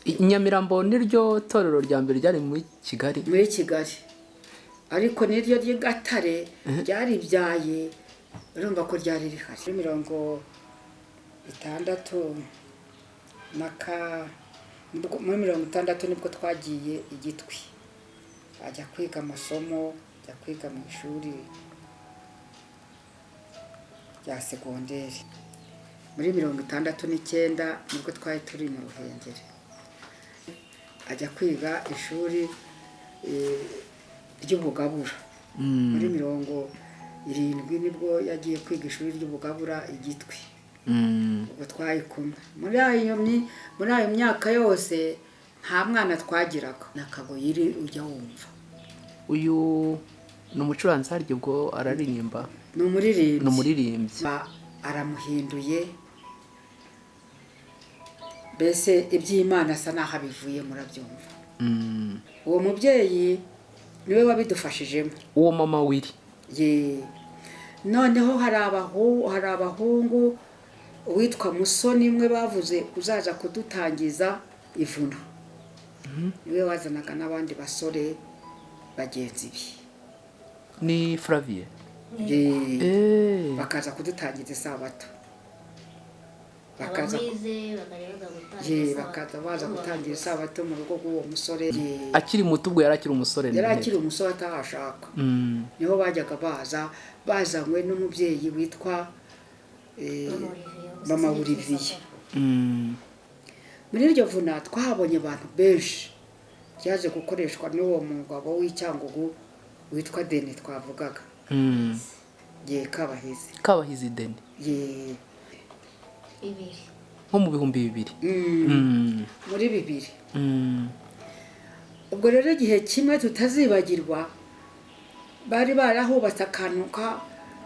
Nyamirambo niryo torero rya mbere ryari muri Kigali. Muri Kigali, ariko niryo ry'i Gatare ryaribyaye. Urumva ko ryari rihari muri 60 na ka muri 60 nibwo twagiye i Gitwe, ajya kwiga amasomo, ajya kwiga mu ishuri rya segonderi. Muri 69 nibwo twari turi mu Ruhengeri, ajya kwiga ishuri ry'ubugabura. Muri 70 nibwo yagiye kwiga ishuri ry'ubugabura i Gitwe. Ubwo twari kumwe muri ayo myaka yose, nta mwana twagiraga na Kagoyire ujya wumva. Uyu ni umucuranzi harya? Ubwo araririmba? Ni umuririmbyi. Ni umuririmbyi. Aramuhinduye mbese, iby'Imana asa n'aho abivuye, murabyumva. Uwo mubyeyi niwe wabidufashijemo. Uwo mama Wiri? Ye. Noneho hari abahungu, uwitwa Musoni umwe bavuze uzaza kudutangiza ivuna, niwe wazanaga n'abandi basore bagenzi be. Ni Flavie? Ye. Bakaza kudutangiza isabato, bakaza ababize bakajya baza gutangira ye isabato. Bakaza baza gutangira isabato mu rugo rw'uwo musore. Ye. Akiri muto, ubwo yari akiri umusore? Yari akiri umusore atahashaka. Niho bajyaga baza bazanywe n'umubyeyi witwa Mama Olivier, Mama gusa Olivier. sinzi. Muri iryo vuna twahabonye abantu benshi, byaje gukoreshwa n'uwo mugabo w'Icyangugu witwa Deni twavugaga. Ye, Kabahizi. Kabahizi Deni. Ye. 2000. Nko mu 2000. Muri 2000. Ubwo rero igihe kimwe tutazibagirwa, bari barahubatse akantu ka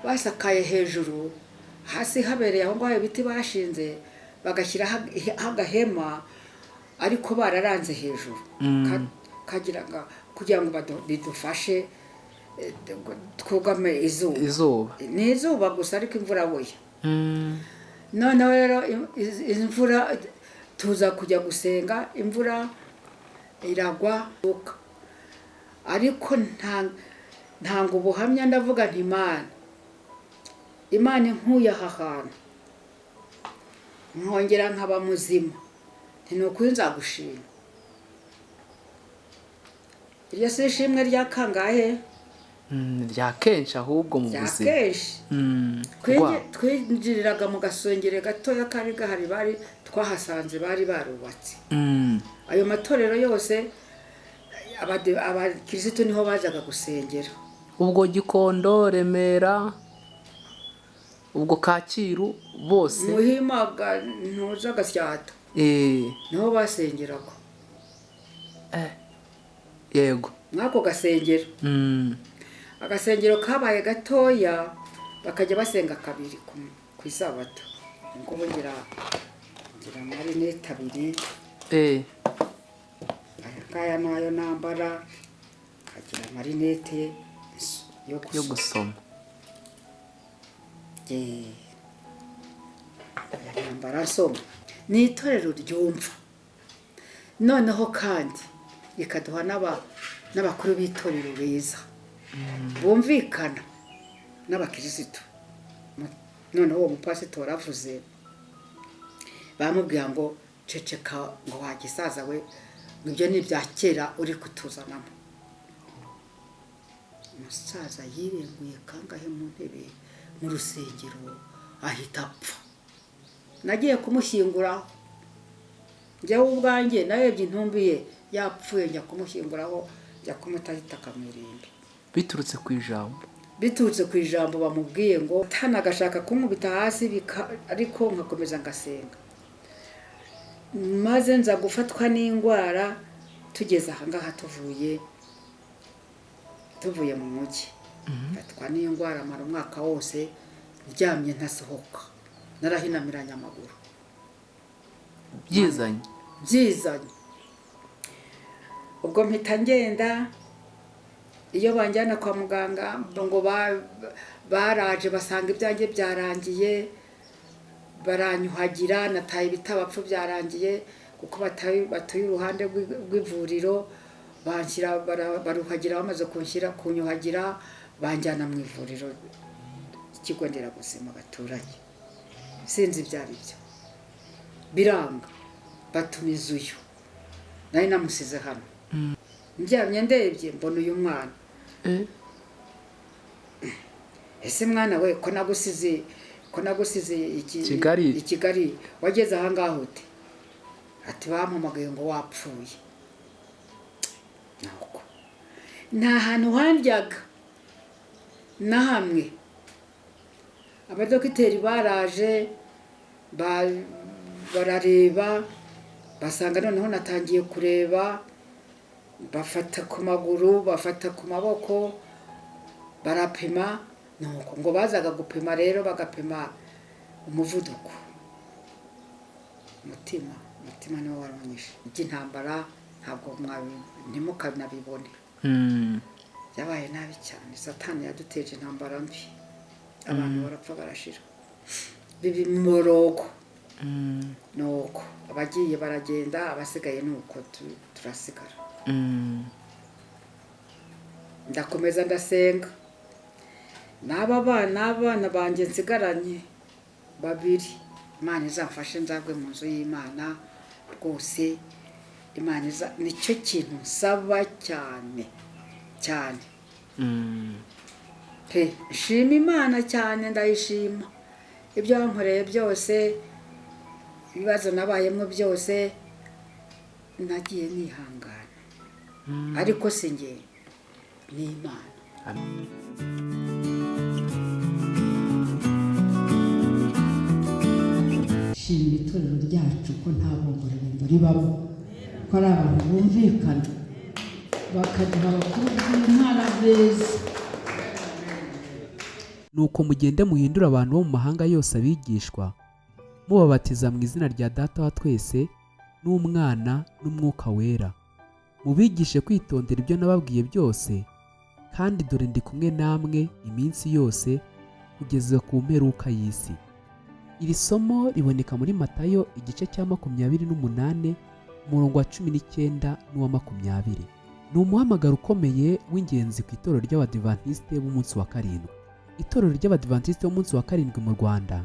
basakaye hejuru, hasi habereye aho ngaho ibiti bashinze, bagashyiraho agahema, ariko bararanze hejuru. Kagira ngo kugira ngo bidufashe twugame izuba. Izuba. Ni izuba gusa, ariko imvura buya. Noneho rero imvura, tuza kujya gusenga, imvura iragwa, ariko ntanga ubuhamya, ndavuga nti: "Imana, Imana inkuye aha hantu nkongera nkaba muzima, nti ni ukuri nzagushima." Iryo si ishimwe rya kangahe? Rya kenshi ahubwo mu Rya buzima. kenshi. Rwa. Twinjiriraga mu gasongero gatoya kari gahari, bari twahasanze bari barubatse. Ayo matorero yose, abakirisitu niho bajaga gusengera. Ubwo Gikondo, Remera, ubwo Kacyiru bose. Muhima, ntuza Gasyata. Niho basengeraga. Yego. Mw'ako gasengero. Agasengero kabaye gatoya, bakajya basenga kabiri ku isabato. Ubwo ngira amarinete abiri. Aya ngaya nayo nambara, nkagira amarinete yo yo gusoma. Gusoma. Ye. Aya nambara nsoma. Ni itorero ryumva, noneho kandi rikaduha n'abakuru b'itorero beza bumvikana n'abakirisitu. Noneho uwo mupasitori avuze, bamubwira ngo: "Ceceka," ngo: "Wagisaza we," ngo: "Ibyo ni ibya kera uri kutuzanamo." Umusaza yirenguye kangahe mu ntebe mu rusengero, ahita apfa. Nagiye kumushyinguraho njyewe ubwanjye, narebye intumbi ye yapfuye, njya kumushyinguraho, njya kumutaho itaka mu irimbi. Biturutse ku ijambo. Biturutse ku ijambo bamubwiye, ngo tana agashaka kunkubita hasi, ariko nkakomeza ngasenga, maze nza gufatwa n'indwara tugeze ahangaha, tuvuye mu mujyi. Mfatwa n'indwara, mara umwaka wose ndyamye ntasohoka, narahinamiranye amaguru. Byizanye. Byizanye. Ubwo mpita ngenda, iyo banjyana kwa muganga ngo baraje basanga ibyanjye byarangiye, baranyuhagira, nataye ibitabapfu byarangiye. Kuko batuye iruhande rw'ivuriro, banshyira baruhagira. Bamaze kunshyira kunyuhagira, banjyana mu ivuriro, ikigo nderabuzima baturanye. Sinzi ibyo ari byo, biranga, batumiza uyu nari namusize hano ndyamye. Ndebye mbona uyu mwana. Ese mwana we, ko nagusize iki Kigali. I Kigali, wageze ahangaha ute? Ati: "Bampamagaye ngo wapfuye." Nuko nta hantu handyaga na hamwe. Abadogiteri baraje, barareba, basanga noneho natangiye kureba. Bafata ku maguru, bafata ku maboko, barapima. Nuko ngo bazaga gupima rero, bagapima umuvuduko, umutima niwo waronyeshe. Iby'intambara ntabwo ntimukanabibone. Byabaye nabi cyane. Satani yaduteje intambara mbi, abantu barapfa, barashira, biba imiborogo. Nuko abagiye baragenda, abasigaye nuko turasigara. Ndakomeza ndasenga n'aba bana, abana banjye nsigaranye babiri. Imana izamfashe nzagwe mu nzu y'Imana rwose. Imana iza nicyo kintu nsaba cyane cyane pe. Nshima Imana cyane, ndayishima ibyo wankoreye byose, ibibazo nabayemo byose nagiye nihangana, ariko si njye, ni Imana. Shima itorero ryacu ko nta bomborerembo ribamo, ko ari abantu bumvikana, bakaduha abakuru b'intara beza. Nuko mugende muhindure abantu bo mu mahanga yose abigishwa, mubabatiza mu izina rya Data wa twese n'Umwana n'Umwuka Wera, mubigishe kwitondera ibyo nababwiye byose, kandi dore ndi kumwe namwe iminsi yose kugeza ku mperuka y'isi. Iri somo riboneka muri Matayo igice cya 28, umurongo wa 19 n'uwa 20. Ni umuhamagaro ukomeye w'ingenzi ku itorero ry'Abadivantisite b'umunsi wa karindwi. Itorero ry'Abadivantisite b'umunsi wa karindwi mu Rwanda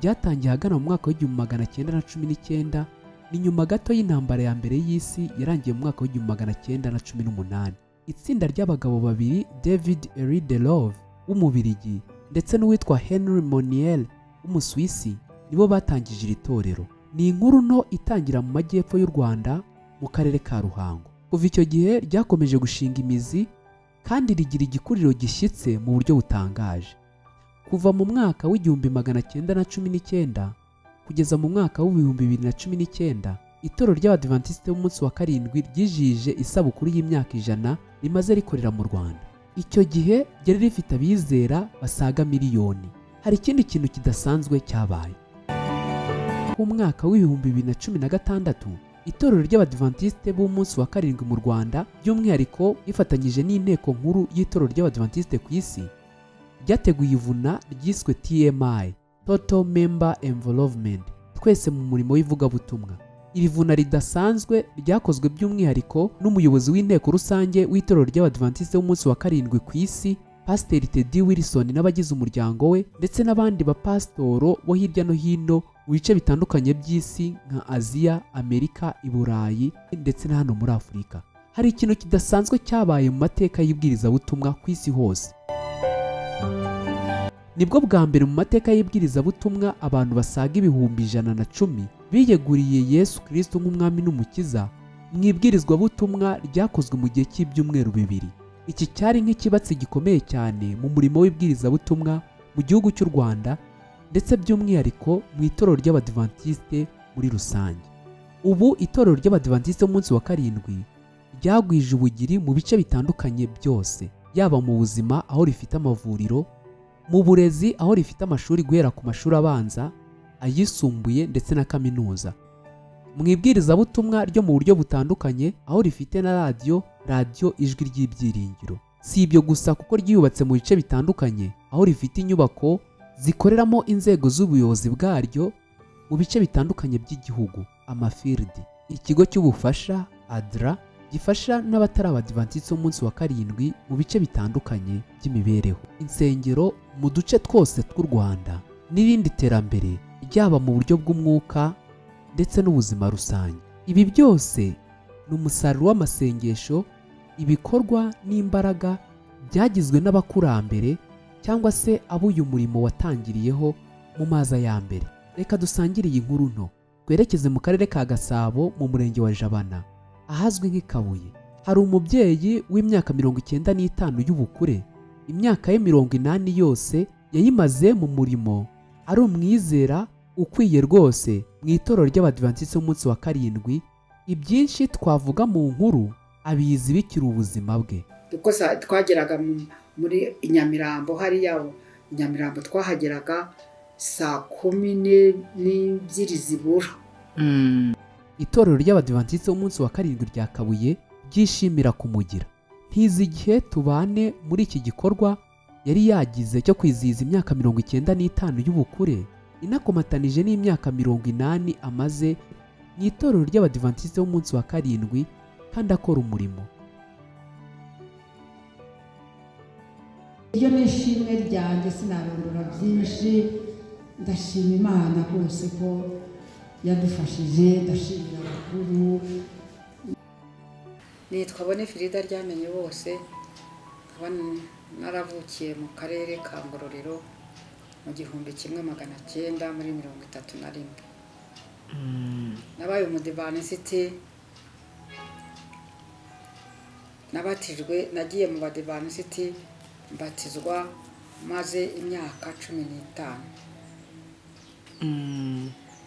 ryatangiye ahagana mu mwaka w'1919. Ni nyuma gato y'intambara ya mbere y'isi yarangiye mu mwaka w'1918. Itsinda ry'abagabo babiri, David Henri de Love w'Umubirigi ndetse n'uwitwa Henry Moniel w'Umusuwisi, nibo batangije iri torero. Ni inkuru nto itangira mu majyepfo y'u Rwanda, mu karere ka Ruhango. Kuva icyo gihe ryakomeje gushinga imizi kandi rigira igikuriro gishyitse mu buryo butangaje. Kuva mu mwaka w'1919 kugeza mu mwaka w'2019, itorero ry'Abadivantisite b'umunsi wa karindwi ryijihije isabukuru y'imyaka 100 rimaze rikorera mu Rwanda. Icyo gihe ryari rifite abizera basaga miliyoni. Hari ikindi kintu kidasanzwe cyabaye ku mwaka w'2016. Itorero ry'Abadivantisite b'umunsi wa karindwi mu Rwanda, by'umwihariko rifatanyije n'inteko nkuru y'itorero ry'Abadivantisite ku isi, ryateguye ivuna ryiswe TMI, Total Member Involvement, twese mu murimo w'ivugabutumwa. Iri vuna ridasanzwe ryakozwe by'umwihariko n'umuyobozi w'inteko rusange w'itorero ry'Abadivantisite b'umunsi wa karindwi ku isi, Pasiteri Teddy Wilson, n'abagize umuryango we, ndetse n'abandi bapasitoro bo hirya no hino mu bice bitandukanye by'isi nka Aziya, Amerika, i Burayi ndetse na hano muri Afurika. Hari ikintu kidasanzwe cyabaye mu mateka y'ibwirizabutumwa ku isi hose. Nibwo bwa mbere mu mateka y'ibwirizabutumwa abantu basaga 110,000 biyeguriye Yesu Kristo nk'umwami n'umukiza mu ibwirizwabutumwa ryakozwe mu gihe cy'ibyumweru 2. Iki cyari nk'ikibatsi gikomeye cyane mu murimo w'ibwirizabutumwa mu gihugu cy'u Rwanda, ndetse by'umwihariko mu itorero ry'Abadivantisite muri rusange. Ubu itorero ry'Abadivantisite b'umunsi wa karindwi ryagwije ubugiri mu bice bitandukanye byose, yaba mu buzima aho rifite amavuriro, mu burezi aho rifite amashuri guhera ku mashuri abanza, ayisumbuye ndetse na kaminuza, mu ibwirizabutumwa ryo mu buryo butandukanye aho rifite na radiyo, Radiyo Ijwi ry'Ibyiringiro. Si ibyo gusa, kuko ryubatse mu bice bitandukanye aho rifite inyubako zikoreramo inzego z'ubuyobozi bwaryo mu bice bitandukanye by'igihugu. Amafiridi, ikigo cy'ubufasha ADRA gifasha n'abatari Abadivantisiti b'umunsi wa karindwi mu bice bitandukanye by'imibereho, insengero mu duce twose tw'u Rwanda n'irindi terambere, ryaba mu buryo bw'umwuka ndetse n'ubuzima rusange. Ibi byose ni umusaruro w'amasengesho, ibikorwa n'imbaraga byagizwe n'abakurambere cyangwa se abo uyu murimo watangiriyeho mu mazi ya mbere. Reka dusangire iyi nkuru nto, twerekeze mu Karere ka Gasabo, mu Murenge wa Jabana, ahazwi nk'i Kabuye. Hari umubyeyi w'imyaka 95 y'ubukure. Imyaka ye 80 yose yayimaze mu murimo, ari umwizera ukwiye rwose mu itorero ry'Abadivantisiti b'umunsi wa karindwi. Ibyinshi twavuga mu nkuru abizi bikiri ubuzima bwe. Kuko twageraga muri Nyamirambo, hariya i Nyamirambo twahageraga saa kumi n'ebyiri zibura. Itorero ry'Abadivantisiti b'umunsi wa karindwi rya Kabuye ryishimira kumugira. Ntizi igihe tubane muri iki gikorwa yari yagize cyo kwizihiza imyaka 95 y'ubukure, inakomatanije n'imyaka 80 amaze mu itorero ry'Abadivantisiti b'umunsi wa karindwi kandi akora umurimo. Iryo ni ishimwe ryanjye, sinarondora byinshi. Ndashima Imana rwose ko yadufashije, ndashimira abakuru. Nitwa Bonifirida Ryamenye bose, nkaba naravukiye mu Karere ka Ngororero mu 1931. Nabaye Umudivanisiti, nabatijwe, nagiye mu Badivanisiti mbatizwa maze imyaka 15.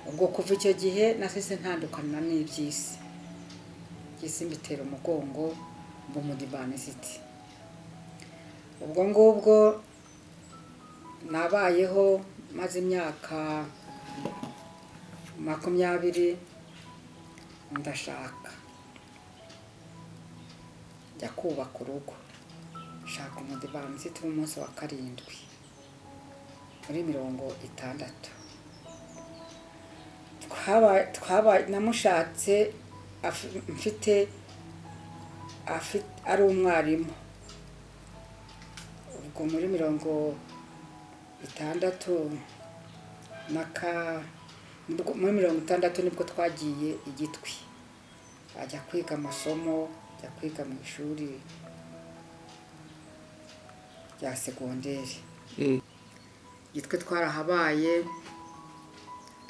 Ubwo kuva icyo gihe nahise ntandukana n'iby'isi, iby'isi mbitera umugongo, mba Umudivanisiti. Ubwo ngubwo nabayeho maze imyaka 20, ndashaka, njya kubaka urugo, nshaka Umudivanisiti w'umunsi wa karindwi muri 60. Twaba namushatse mfite ari umwarimu. Ubwo muri 60 muri 60 nibwo twagiye i Gitwe, ajya kwiga amasomo, ajya kwiga mu ishuri rya segonderi. Gitwe twarahabaye.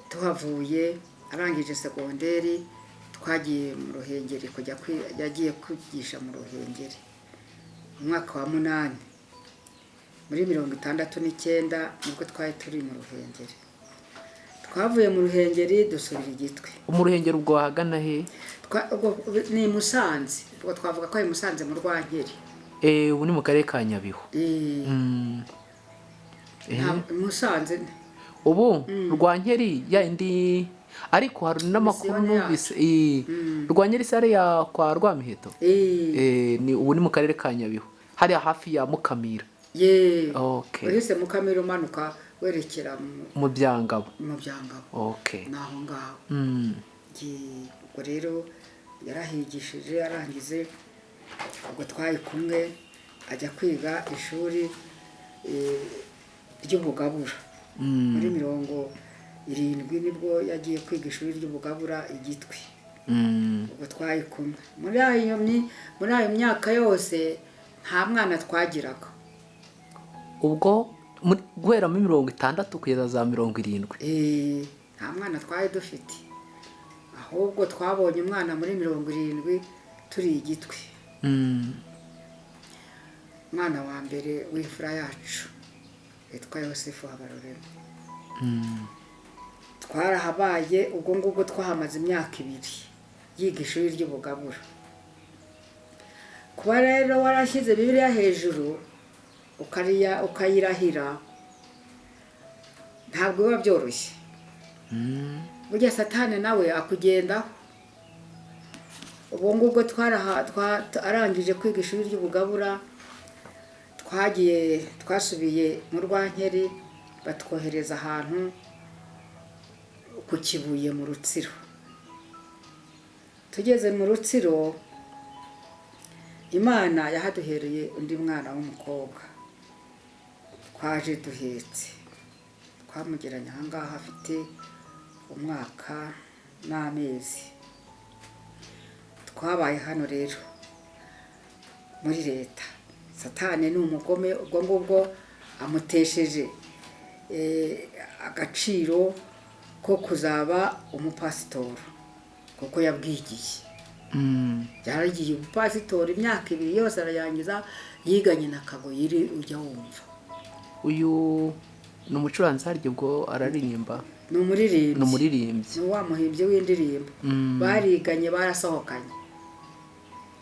Tuhavuye arangije segonderi, twagiye mu Ruhengeri kujya, yagiye kwigisha mu Ruhengeri mu mwaka wa munani. Muri 69 nibwo twari turi mu Ruhengeri. Twavuye mu Ruhengeri dusubira i Gitwe. Mu Ruhengeri ubwo wahagana he? Ubwo ni i Musanze, ubwo twavuga ko ari i Musanze mu Rwankeri. Ubu ni mu Karere ka Nyabihu. Musanze. Ubu Rwankeri ya indi, ariko hari n'amakuru Misiyoni. numvise, Rwankeri sare ya kwa Rwamiheto. Ni ubu ni mu Karere ka Nyabihu, hariya hafi ya Mukamira. Ye. Okay. Uhise Mukamira umanuka werekera mu Mu Byangabo. Mu Byangabo. Okay. Ni aho ngaho. Ubwo rero yarahigishije, arangize ubwo twari kumwe ajya kwiga ishuri ry'ubugabura. Muri 70 nibwo yagiye kwiga ishuri ry'ubugabura i Gitwe. Ubwo twari kumwe muri ayo myaka yose nta mwana twagiraga. Ubwo guhera muri 60 kugeza za 70? Nta mwana twari dufite, ahubwo twabonye umwana muri 70 turi i Gitwe. Umwana wa mbere w'imfura yacu witwa Yosefu Habarurema. Twarahabaye. Ubwo ngubwo twahamaze imyaka 2 yiga ishuri ry'ubugabura. Kuba rero warashyize Bibiliya hejuru ukariya ukayirahira, ntabwo biba byoroshye. Burya Satani nawe akugendaho. Ubwo ngubwo arangije kwiga ishuri ry'ubugabura, twagiye, twasubiye mu Rwankeri, batwohereza ahantu ku Kibuye mu Rutsiro. Tugeze mu Rutsiro, Imana yahaduhereye undi mwana w'umukobwa twaje duhetse. Twamugeranye ahangaha afite umwaka n'amezi. Twabaye hano rero muri leta. Satani ni umugome, ubwo ngubwo amutesheje agaciro ko kuzaba umupasitori kuko yabwigiye. Yaragiye umupasitori imyaka 2 yose arayangiza, yiganye na Kagoyire ujya wumva. Uyu ni umucuranzi harya ubwo araririmba? Ni umuririmbyi. Ni umuririmbyi. Ni wa muhimbyi w'indirimbo. Bariganye, barasohokanye.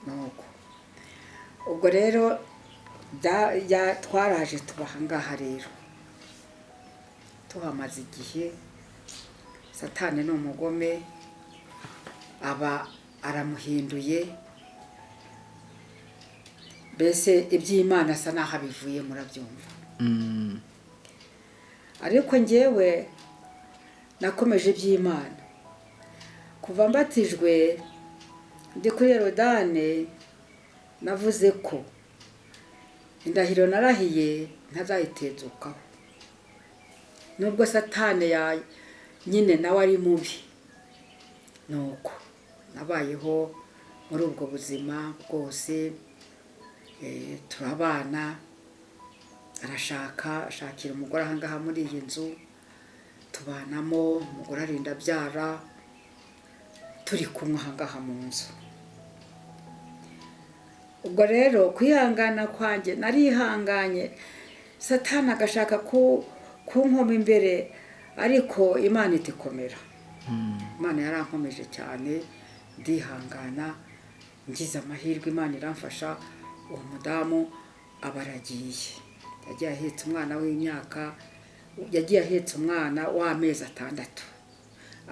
Nuko ubwo rero twaraje tuba ahangaha rero, tuhamaze igihe. Satani ni umugome, aba aramuhinduye, mbese iby'Imana asa n'aho abivuye, murabyumva. Ariko njyewe nakomeje iby'Imana kuva mbatijwe ndi kuri Yorodani. Navuze ko indahiro narahiye ntazayitezukaho, nubwo Satani ya nyine nawe ari mubi. Nuko nabayeho muri ubwo buzima bwose, turabana, arashaka, ashakira umugore ahangaha muri iyi nzu, tubanamo, umugore arinda abyara, turi kumwe ahangaha mu nzu. Ubwo rero kwihangana kwanjye narihanganye, Satani agashaka kunkoma imbere, ariko Imana itikomera. Imana yarankomeje cyane, ndihangana, ngize amahirwe Imana iramfasha, uwo mudamu aba aragiye. Yagiye ahetse umwana w'imyaka, yagiye ahetse umwana w'amezi 6,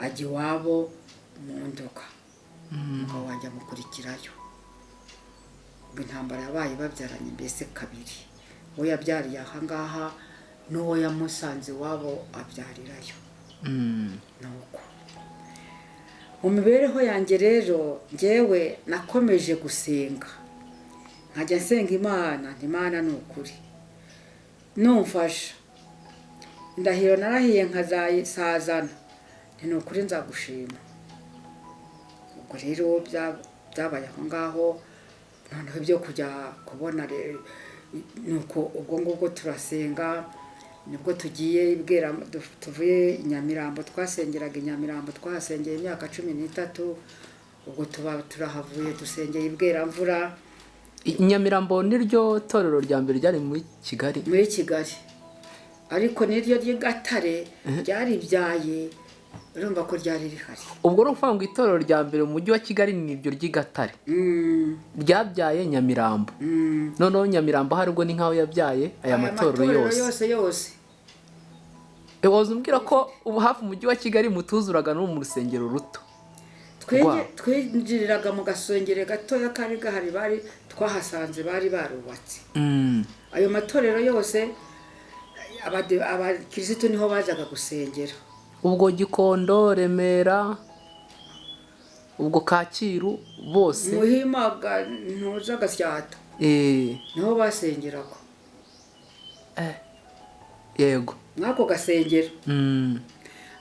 ajya iwabo mu Nduga. Umugabo wanjye amukurikirayo. Ubwo intambara yabaye babyaranye mbese kabiri, uwo yabyariye ahangaha n'uwo yamusanze iwabo abyarirayo. Nuko mu mibereho yanjye rero njyewe nakomeje gusenga, nkajya nsenga Imana, nti Imana ni ukuri numfasha, indahiro narahiye nkazayisazana, nti ni ukuri nzagushima. Ubwo rero byabaye aho ngaho. Noneho ibyo kujya kubona nuko ubwo ngubwo turasenga, nibwo tugiye ibwera, tuvuye i Nyamirambo, twasengeraga i Nyamirambo, twahasengeye imyaka 13. Ubwo tuba turahavuye dusengeye ibweramvura. Nyamirambo niryo torero rya mbere ryari muri Kigali? Muri Kigali, ariko niryo ry'Igatare ryaribyaye, urumva ko ryari rihari. Ubwo ni ukuvuga ngo itorero rya mbere mu mujyi wa Kigali ni iryo ry'Igatare ryabyaye Nyamirambo. Noneho Nyamirambo hari ubwo ni nkaho yabyaye aya matorero yose yose. Waza umbwira ko ubu hafi umujyi wa Kigali mutuzuraga no mu rusengero ruto? Twinjiriraga mu gasongero gatoya kari gahari, bari twahasanze bari barubatse ayo matorero yose. Abakirisitu niho bajaga gusengera. Ubwo Gikondo, Remera, ubwo Kacyiru bose, Muhima, Ntuza, Gasyata, niho basengeraga. Yego, mwako gasengero.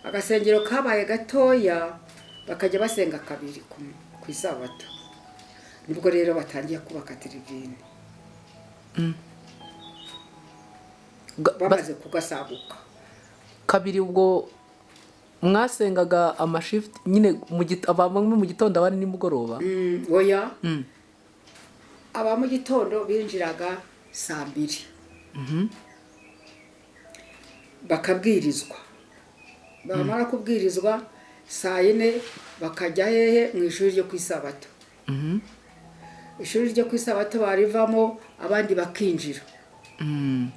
Agasengero kabaye gatoya, bakajya basenga kabiri ku isabato. Nibwo rero batangiye kubaka tribune. Bamaze kugasaguka kabiri. Ubwo mwasengaga amashift nyine bamwe mu gitondo abandi nimugoroba? Oya, aba mu gitondo binjiraga saa 2 bakabwirizwa, bamara kubwirizwa saa 4 bakajya hehe? Mu ishuri ryo ku isabato. Ishuri ryo ku isabato barivamo abandi bakinjira,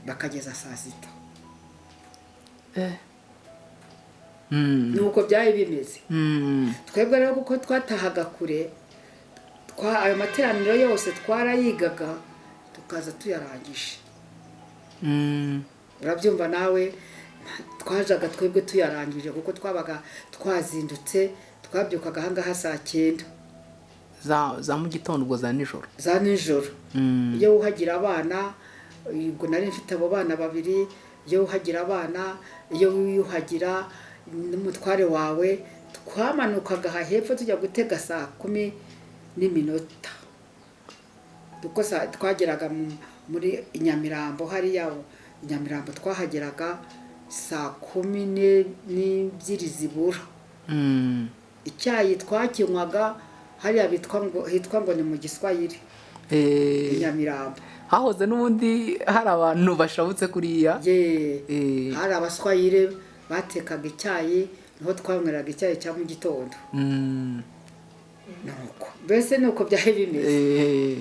bakageza saa 6. Nuko byari bimeze. Twebwe rero kuko twatahaga kure, ayo materaniro yose twarayigaga tukaza tuyarangije. Urabyumva nawe, twajaga twebwe tuyarangije kuko twabaga twazindutse, twabyukaga ahangaha saa 9. Za mu gitondo, ubwo za nijoro. Za nijoro. Iyo wuhagira abana, ubwo nari mfite abo bana babiri, iyo wuhagira abana, iyo wiyuhagira n'umutware wawe, twamanukaga aha hepfo tujya gutega 10:15, kuko twageraga muri Nyamirambo, hariya i Nyamirambo twahageraga 12:50 zibura. Icyayi twakinywaga hariya hitwa ngo ni mu Giswahili, i Nyamirambo. Hahoze n'ubundi hari abantu bashabutse kuriya. Ye, hari abaswahili batekaga icyayi, niho twanyweraga icyayi cya mu gitondo. Nuko mbese nuko byari bimeze.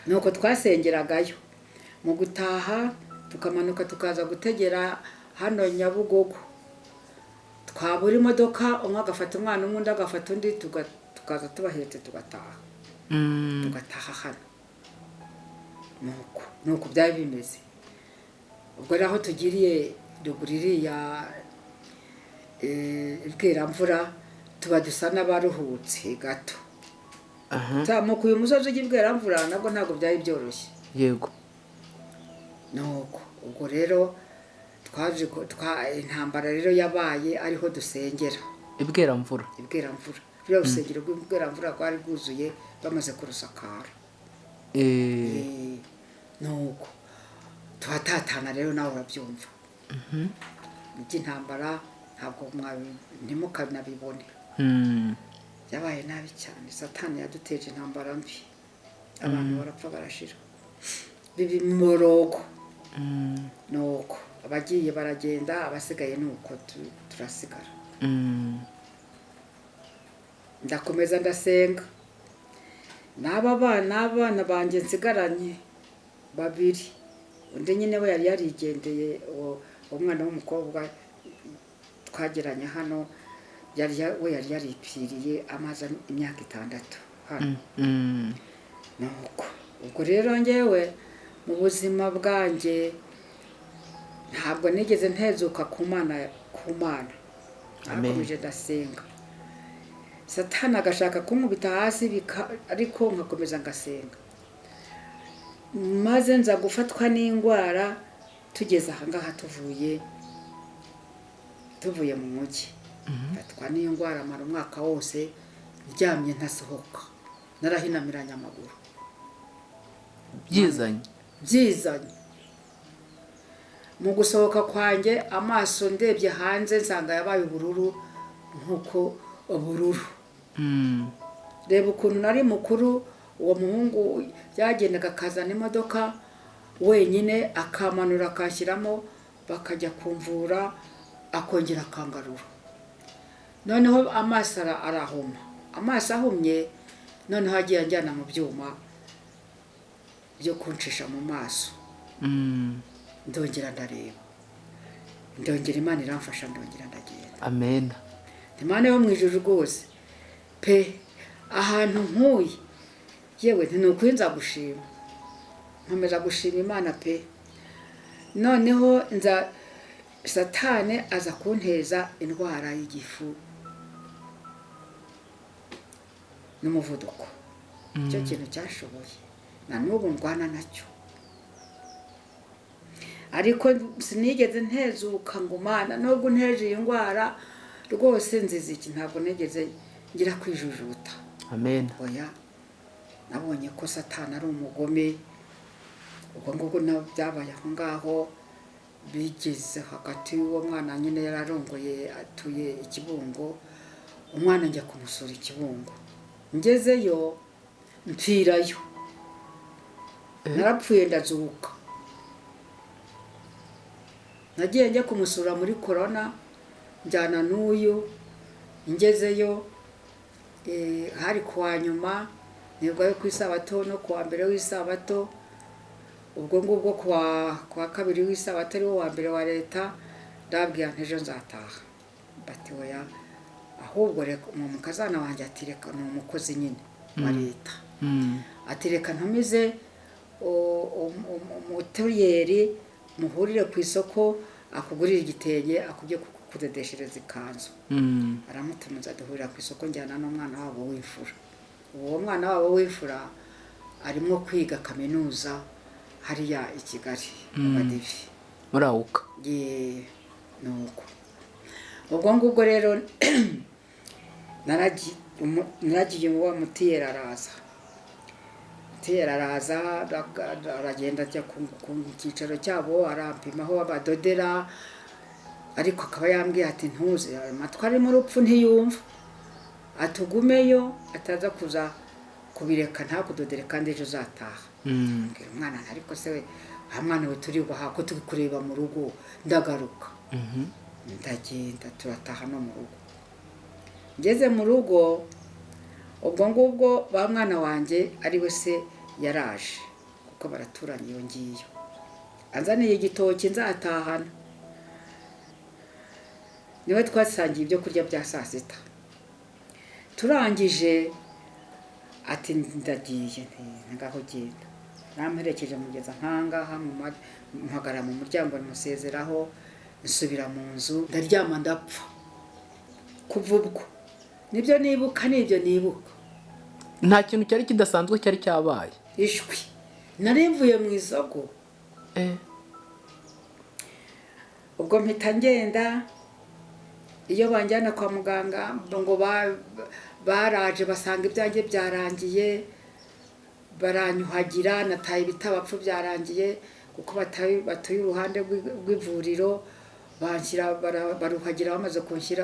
Nuko twasengeragayo, mu gutaha tukamanuka tukaza gutegera hano Nyabugogo, twabura imodoka, umwe agafata umwana umwe, undi agafata undi, tukaza tubahetse tugataha. Tugataha hano. Nuko byari bimeze. Ubwo rero aho tugiriye ruguru iriya Ibweramvura, tuba dusa n'abaruhutse gato. Zamuka uyu musozi ujya Ibweramvura nabwo ntabwo byari byoroshye. Nuko ubwo rero twaje intambara rero yabaye ariho dusengera. Ibweramvura. Ibweramvura, ruriya rusengero rw'Ibweramvura rwari rwuzuye bamaze kurusakara. Nuko tuhatatana rero, nawe urabyumva, iby'intambara ntabwo ntimukanabibone. Byabaye nabi cyane, Satani yaduteje intambara mbi, abantu barapfa barashira, biba imiborogo. Nuko abagiye baragenda, abasigaye nuko turasigara. Ndakomeza ndasenga n'aba bana, abana banjye nsigaranye babiri, undi nyine we yari yarigendeye, uwo mwana w'umukobwa twageranye hano, we yari yaripfiriye amaze imyaka 6 hano. Nuko ubwo rero njyewe mu buzima bwanjye ntabwo nigeze ntezuka ku Mana, ku Mana. Amen. Nakomeje ndasenga, Satani agashaka kunkubita hasi, ariko nkakomeza ngasenga, maze nza gufatwa n'indwara tugeze aha ngaha, tuvuye mu mujyi. Mfatwa n'indwara, mara umwaka wose ndyamye ntasohoka, narahinamiranye amaguru. Byizanye. Byizanye. Mu gusohoka kwanjye, amaso ndebye hanze nsanga yabaye ubururu nk'uko ubururu. Reba ukuntu nari mukuru, uwo muhungu yagendaga akazana imodoka wenyine, akamanura akanshyiramo, bakajya kumvura, akongera akangarura. Noneho amaso arahuma, amaso ahumye, noneho agiye anjyana mu byuma byo kuncisha mu maso. Ndongera ndareba, ndongera Imana iramfasha, ndongera ndagenda. Amen. Imana yo mu ijuru rwose pe, ahantu nkuye yewe ntinukuri nzagushima, nkomeza gushima Imana pe. Noneho nza Satani aza kunteza indwara y'igifu n'umuvuduko. Icyo kintu cyashoboye na n'ubu ndwana nacyo, ariko sinigeze ntezuka ngo Mana nubwo unteje iyi ndwara rwose nziza iki, ntabwo nigeze ngira kwijujuta. Amen. Oya, nabonye ko Satani ari umugome. Ubwo ngubwo nabo byabaye aho ngaho, bigeze hagati y'uwo mwana nyine yararongoye atuye Ikibungo, umwana njya kumusura Ikibungo, ngezeyo mpfirayo, narapfuye ndazuka. Nagiye njya kumusura muri korona, njyana n'uyu, ngezeyo hari kuwa nyuma nibwo yo ku isabato no kuwa mbere w'isabato, ubwo ngubwo kuwa kabiri w'isabato ariwo wa mbere wa leta, ndababwira nti ejo nzataha. Bati oya, ahubwo reka umukazana wanjye ati reka, ni umukozi nyine wa leta, ati reka ntumize umutuyeri muhurire ku isoko akugurire igitenge akujye kukudodeshereza ikanzu. Aramutumiza duhurira ku isoko, njyana n'umwana wabo w'imfura. Uwo mwana wabo w'imfura arimo kwiga kaminuza hariya i Kigali mu Badivi Muri AUCA. Ye, nuko ubwo ngubwo rero naragiye, wa mutiyeri araza, mutiyeri araza, aragenda ajya ku cyicaro cyabo, arampima aho badodera, ariko akaba yambwiye ati ntuze, amatwi arimo urupfu ntiyumva, atugumeyo ataza kuza kubireka ntakudodere kandi ejo uzataha. Mbwira umwana nti ariko se we, wa mwana we, turi guhaha ko turi kureba mu rugo, ndagaruka. Ndagenda, turataha no mu rugo. Ngeze mu rugo, ubwo ngubwo ba mwana wanjye ari we se yaraje, kuko baraturanye iyo ngiyo, anzaniye igitoki nzatahana, niwe twasangiye ibyo kurya bya saa sita. Turangije ati ndagiye, nti ngaho genda. Namperekeje mugeza nkangaha, mpagara mu muryango musezeraho, nsubira mu nzu ndaryama ndapfa. Kuva ubwo nibyo nibuka, nibyo nibuka. Nta kintu cyari kidasanzwe cyari cyabaye? Ishwi, nari mvuye mu isoko. Ubwo mpita ngenda, iyo banjyana kwa muganga ngo baraje basanga ibyanjye byarangiye, baranyuhagira, nataye ibitabapfu byarangiye, kuko batuye uruhande rw'ivuriro, banshyira baruhagira, bamaze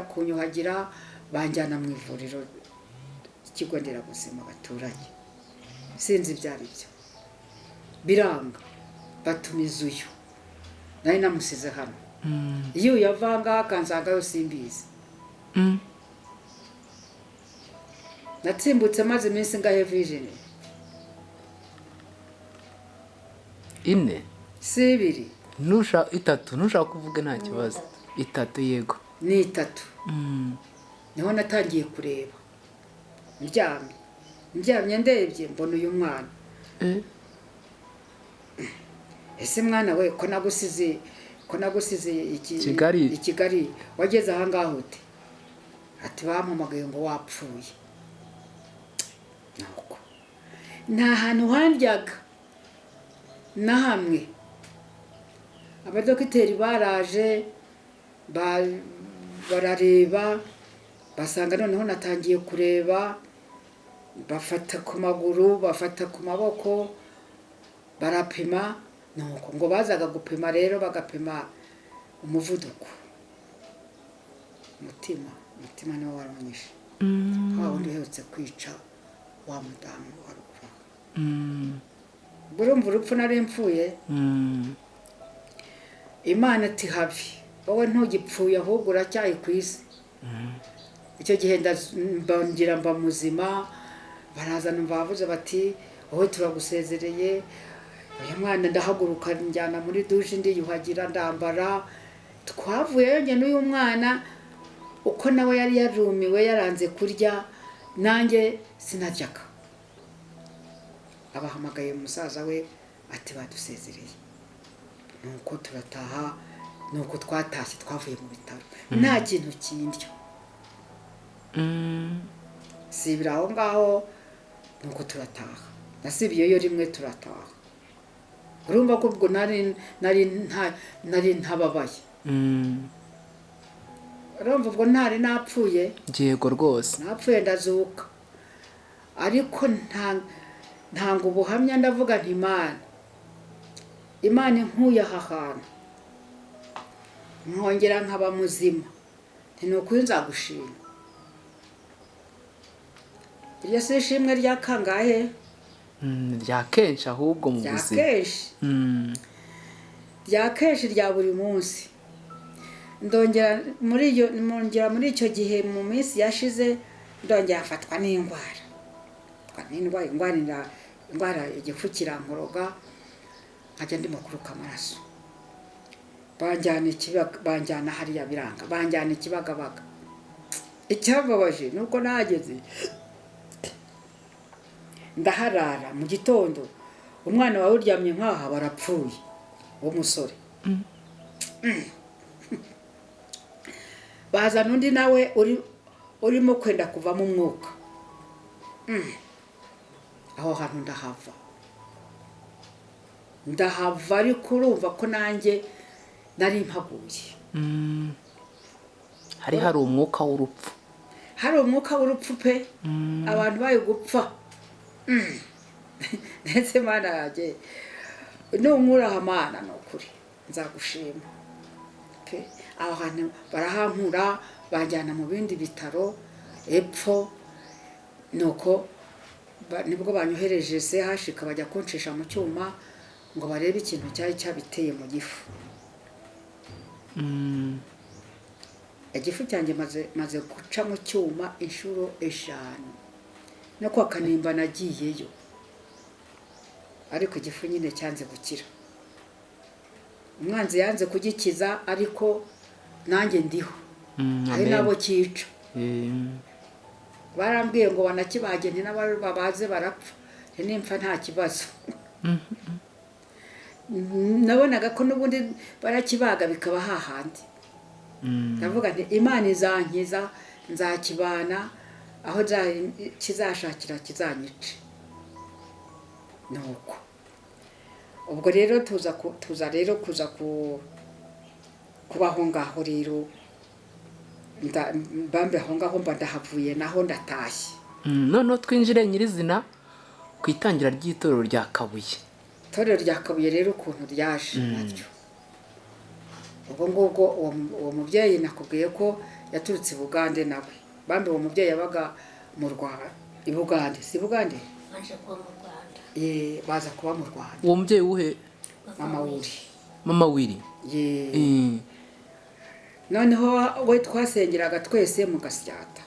kunyuhagira banjyana mu ivuriro ikigo nderabuzima baturanye, sinzi ibyo ari byo, biranga, batumiza uyu nari namusize hano. Iyo uyavanga akansanga yo simbizi. Natsimbutse maze iminsi ngahe vijini? 4. Si 2. Nusha 3, ntushaka kuvuga nta kibazo. 3 yego. Ni 3. Niho natangiye kureba. Ndyamye ndebye mbona uyu mwana. Ese mwana we, ko nagusize Kigali, i Kigali, wageze aha ngaho ute? Ati bampamagaye ngo wapfuye. Nuko nta hantu handyaga na hamwe. Abadogiteri baraje barareba, basanga noneho natangiye kureba, bafata ku maguru, bafata ku maboko, barapima. Nuko ngo bazaga gupima rero, bagapima umuvuduko, umutima niwo waronyeshe. Wa wundi uherutse kwica wa mudamu wa ruguru. Urumva urupfu nari mpfuye. Imana ati habi, wowe ntugipfuye ahubwo uracyaye ku isi. Icyo gihe ngira mba muzima, baraza numva bavuze bati wowe turagusezereye. Uyu mwana ndahaguruka njyana muri dushe, ndiyuhagira, ndambara. Twavuyeyo njye n'uyu mwana, uko nawe yari yarumiwe yaranze kurya, nanjye sinaryaga. Abahamagaye umusaza we ati badusezereye. Nuko turataha, nuko twatashye, twavuye mu bitaro nta kintu kindyo. Sibira aho ngaho, nuko turataha. Nasibiyeyo rimwe turataha. Urumva ko ubwo nari ntababaye. Urumva ubwo ntari napfuye. Yego rwose. Napfuye ndazuka. Ariko ntanga ubuhamya, ndavuga nti Imana inkuye aha hantu, nkongera nkaba muzima, nti ni ukuri nzagushima. Iryo si ishimwe rya kangahe? Rya kenshi ahubwo mu buzima. Rya kenshi rya buri munsi. Ndongera muri icyo gihe mu minsi yashize ndongera afatwa n'indwara. Indwara igifu kirankoroga, nkajya ndimo kuruka amaraso. Banjyana hariya biranga, banjyana Ikibagabaga. Icyambabaje nuko nahageze ndaharara mu gitondo, umwana wawe uryamye nkaha barapfuye, w'umusore. Bazana undi nawe urimo kwenda kuvamo umwuka. Aho hantu ndahava ariko urumva ko nanjye nari mpaguye. Hari umwuka w'urupfu. Hari umwuka w'urupfu pe, abantu bari gupfa. Ndetse Mana yanjye, nunkuraho Mana, ni ukuri nzagushima pe. Aho hantu barahankura, banjyana mu bindi bitaro epfo, nuko nibwo banyohereje CHUK, bajya kuncisha mu cyuma ngo barebe ikintu cyari cyabiteye mu gifu. Igifu cyanjye maze guca mu cyuma inshuro 5, no kwa Kanimba nagiyeyo, ariko igifu nyine cyanze gukira. Umwanzi yanze kugikiza, ariko nanjye ndiho. Hari n'abo cyica. Barambwiye ngo banakibage, nti babaze barapfa, ntimpfa nta kibazo. Nabonaga ko n'ubundi barakibaga bikaba hahandi. Ndavuga nti Imana izankiza, nzakibana, aho kizashakira kizanyice. Nuko ubwo rero tuza rero kuza kubaho ngaho rero, mbambe aho ngaho mba ndahavuye, naho ndatashye. Noneho twinjire nyirizina ku itangira ry'itorero rya Kabuye. Itorero rya Kabuye rero ukuntu ryaje naryo, ubwo ngubwo uwo mubyeyi nakubwiye ko yaturutse i Bugande nawe. Bambe uwo mubyeyi yabaga mu Rwanda, i Bugande, si Bugande? Baje kuba mu Rwanda. Baza kuba mu Rwanda. Uwo mubyeyi uhe? Mama Wili. Mama Wili. Noneho we twasengeraga twese mu Gasyata.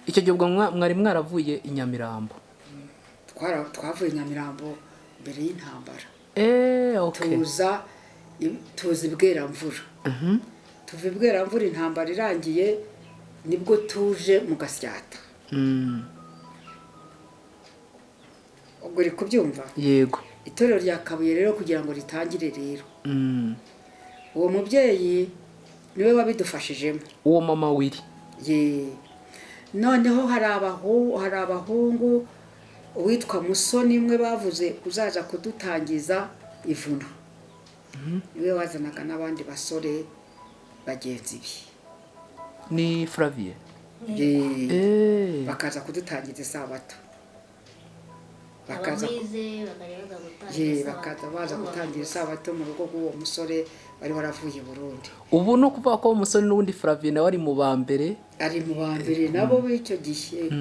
Icyo gihe ubwo mwari mwaravuye i Nyamirambo? Twavuye i Nyamirambo mbere y'intambara. Okay. Tuza i Bweramvura. Tuva i Bweramvura intambara irangiye, nibwo tuje mu Gasyata. Ubwo uri kubyumva? Yego. Itorero rya Kabuye rero kugira ngo ritangire rero, uwo mubyeyi niwe wabidufashijemo. Uwo mama Wili. Ye. Noneho hari abahungu, uwitwa Musoni umwe bavuze uzaza kudutangiza ivuna. Niwe wazanaga n'abandi basore bagenzi be. Ni Flavie. Ye. Bakaza kudutangiza isabato. Bakaza baza gutangira isabato mu rugo rw'uwo musore bari waravuye Burundi. Ubu no kuvuga ko umusore n'ubundi Flavie nawe ari mu ba mbere, ari mu ba mbere nabo b'icyo gihe.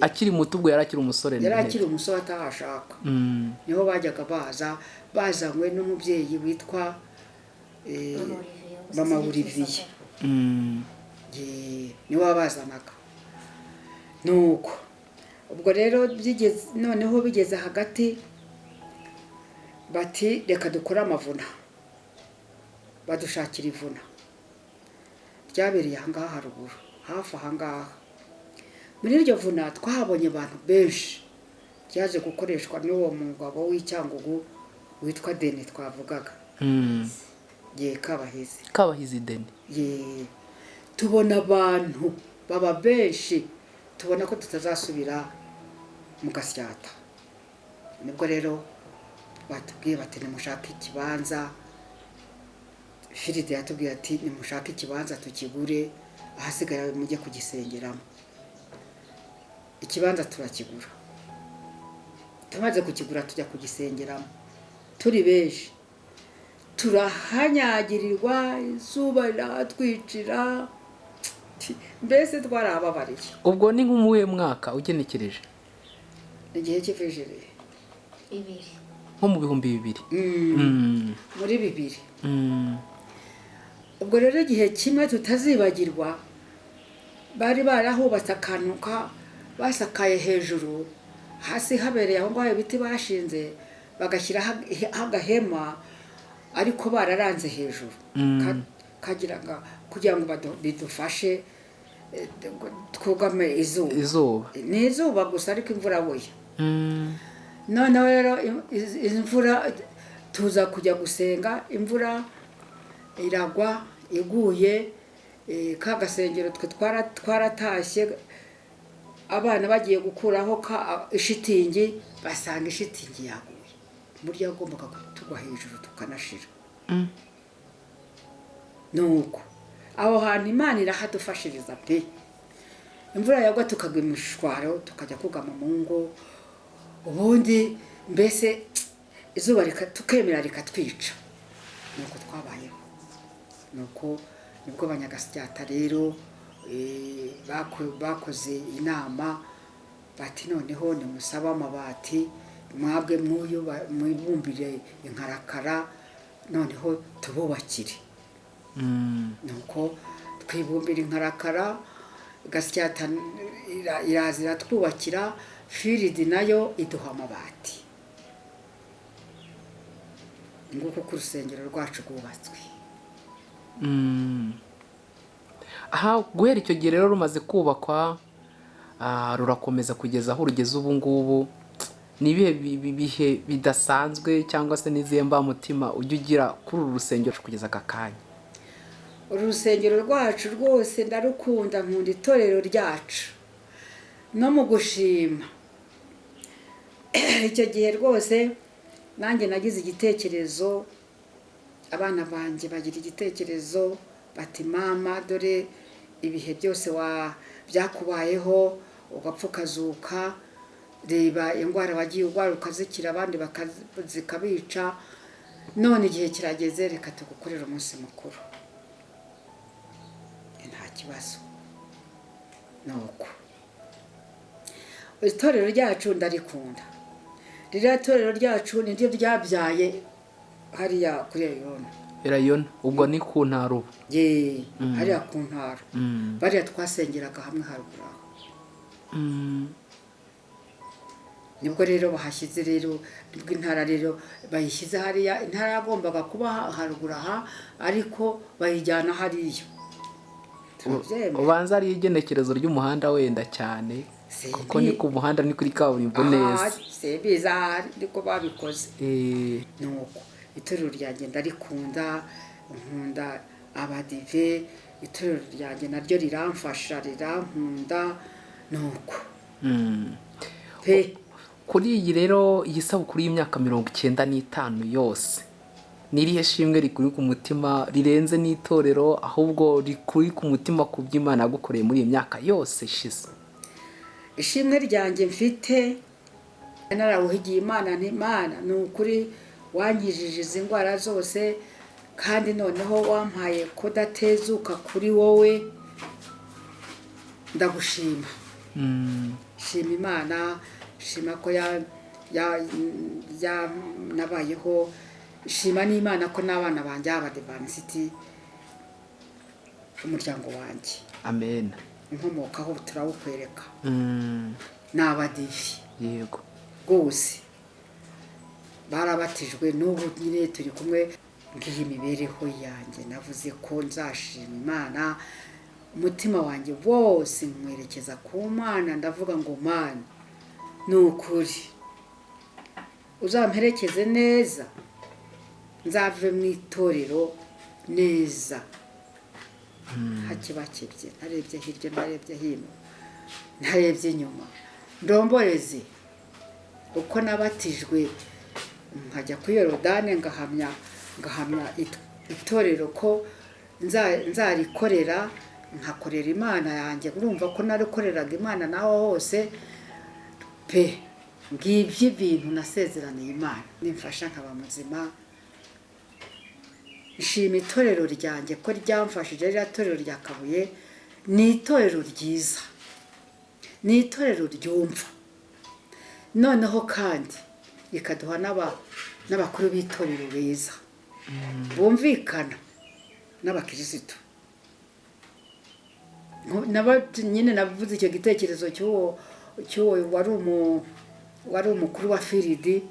Akiri muto ubwo yari akiri umusore. Yari akiri umusore atahashaka. Niho bajyaga baza bazanywe n'umubyeyi witwa Mama Olivier. Niwe wabazanaga. Nuko ubwo rero noneho bigeze hagati bati reka dukore amavuna, badushakira ivuna ryabereye aha ngaha haruguru hafi aha ngaha. Muri iryo vuna twahabonye abantu benshi, ryaje gukoreshwa n'uwo mugabo w'Icyangugu witwa Deni twavugaga. Ye Kabahizi. Kabahizi Deni. Ye, tubona abantu baba benshi, tubona ko tutazasubira mu Gasyata. Nibwo rero batubwiye bati nimushake ikibanza. Firide yatubwiye ati nimushake ikibanza tukigure, ahasigaye mujye kugisengeramo. Ikibanza turakigura. Tumaze kukigura tujya kugisengeramo turi benshi, turahanyagirirwa, izuba riratwicira, mbese twarababariye. Ubwo ni nk'umuhe mwaka ugenekereje? Igihe cy'ivejere 2000. Nko mu 2000. Muri 2000. Ubwo rero igihe kimwe tutazibagirwa, bari barahubatse akantu basakaye hejuru, hasi habereye aho ngaho ibiti bashinze, bagashyiraho agahema, ariko bararanze hejuru kagiraga kugira ngo bidufashe twugame izuba. Ni izuba gusa ariko imvura buye. Noneho rero imvura tuza kujya gusenga, imvura iragwa iguye, ka gasengero twe twaratashye, Abana bagiye gukuraho ishitingi, basanga ishitingi yaguye, burya yagombaga kutugwa hejuru tukanashira. Nuko aho hantu Imana irahadufashiriza pe. Imvura yagwa tukagwa imishwaro, tukajya kugama mu ngo, ubundi mbese izuba tukemera rikatwica. Nuko twabayeho. Nuko nibwo Abanyagasyata rero bakoze inama bati noneho nimusabe amabati, mwabwe mwuyu mwibumbire inkarakara, noneho tububakire. Nuko twibumbira inkarakara, Gasyata iraza iratwubakira, Firidi nayo iduha amabati. Nguko uko urusengero rwacu rwubatswe. Aha guhera icyo gihe rero rumaze kubakwa, rurakomeza kugeza aho rugeze ubu ngubu. Ni ibihe bihe bidasanzwe cyangwa se n'izihe mbamutima ujya ugira kuri uru rusengero kugeza aka kanya? Uru rusengero rwacu rwose ndarukunda, nkunda itorero ryacu no mu gushima. Icyo gihe rwose nanjye nagize igitekerezo, abana banjye bagira igitekerezo bati mama, dore ibihe byose byakubayeho ugapfa ukazuka, reba indwara wagiye urwara ukazikira, abandi zikabica, none igihe kirageze, reka tugukorere umunsi mukuru. Nta kibazo. Nuko itorero ryacu ndarikunda. Ririya torero ryacu niryo ryabyaye hariya kuri Erayona. Erayona ubwo ni ku ntara ubu. Ye, hariya ku ntara. Bariya twasengeraga hamwe haruguru aho. Nibwo rero bahashyize rero, nibwo intara rero bayishyize hariya, intara yagombaga kuba haruguru aha, ariko bayijyana hariya. Ubanza ari igenekerezo ry'umuhanda wenda cyane, kuko ni ku muhanda, ni kuri kaburimbo neza. Simbizi ahari niko babikoze. Nuko itorero ryanjye ndarikunda, nkunda abadive, itorero ryanjye naryo riramfasha, rirankunda. Nuko pe. Kuri iyi rero iyi sabukuru y'imyaka 95 yose, ni irihe shimwe rikuri ku mutima rirenze n'itorero, ahubwo rikuri ku mutima ku by'Imana yagukoreye muri iyi myaka yose ishize? Ishimwe ryanjye mfite, narawuhigiye Imana nti Imana ni ukuri wankijije izi ndwara zose, kandi noneho wampaye kudatezuka kuri wowe, ndagushima. Shima Imana, shima ko nabayeho, shima n'Imana ko n'abana banjye b'Abadivanisiti, umuryango wanjye. Amen. Inkomokaho turawukwereka. Ni abadivi. Yego. Rwose barabatijwe, n'ubu nyine turi kumwe. Ngiyi imibereho yanjye, navuze ko nzashima Imana, umutima wanjye wose nkwerekeza ku Mana, ndavuga ngo Mana ni ukuri uzamperekeze neza, nzave mu itorero neza, hakibakebye, ntarebye hirya, ntarebye hino, ntarebye inyuma, ndomboreze uko nabatijwe nkajya kuri Yorodani, ngahamya itorero ko nzarikorera, nkakorera Imana yanjye. Urumva ko narikoreraga Imana naho hose pe. Ngibyo ibintu nasezeraniye Imana, nimfasha nkaba muzima. Nshima itorero ryanjye ko ryamfashije. Ririya torero rya Kabuye ni itorero ryiza, ni itorero ryumva, noneho kandi rikaduha n'abakuru b'itorero beza bumvikana n'abakirisitu. Nyine navuze icyo gitekerezo cy'uwo wari umukuru wa Firidi,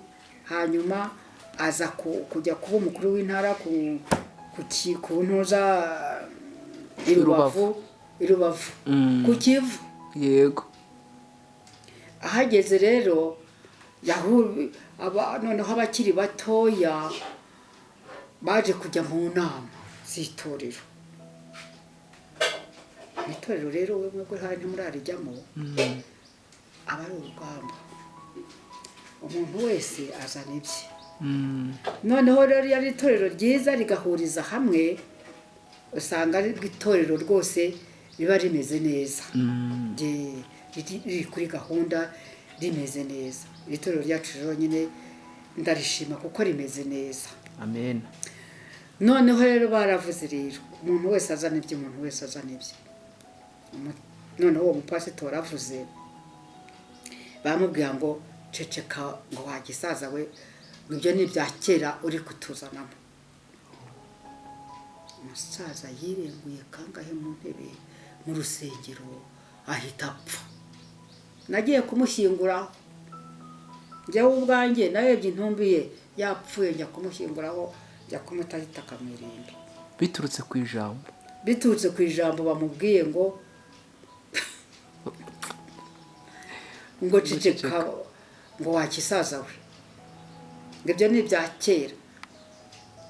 hanyuma aza kujya kuba umukuru w'intara ku ntuza i Rubavu ku Kivu. Yego. Ahageze rero noneho abakiri batoya baje kujya mu nama z'itorero. Itorero rero we mwebwe hari ntimurarijyamo, Aba ari urugamba, umuntu wese azana ibye. Noneho rero iyo ari itorero ryiza rigahuriza hamwe, usanga ari itorero rwose riba rimeze neza, riri kuri gahunda, rimeze neza. Iri torero ryacu rero nyine ndarishima kuko rimeze neza. Amen. Noneho rero baravuze rero, umuntu wese azana ibye, umuntu wese azana ibye. Noneho uwo mupasitori avuze, bamubwira ngo ceceka, ngo wagisaza we, ngo ibyo ni ibya kera uri kutuzanamo. Umusaza yirenguye kangahe mu ntebe mu rusengero ahita apfa. Nagiye kumushyinguraho njyewe ubwanjye, narebye intumbi ye yapfuye, njya kumushyinguraho, njya kumutaho itaka mu irimbi. Biturutse ku ijambo. Biturutse ku ijambo bamubwiye ngo ceceka, ngo wakisaza we, ngo ibyo ni ibya kera.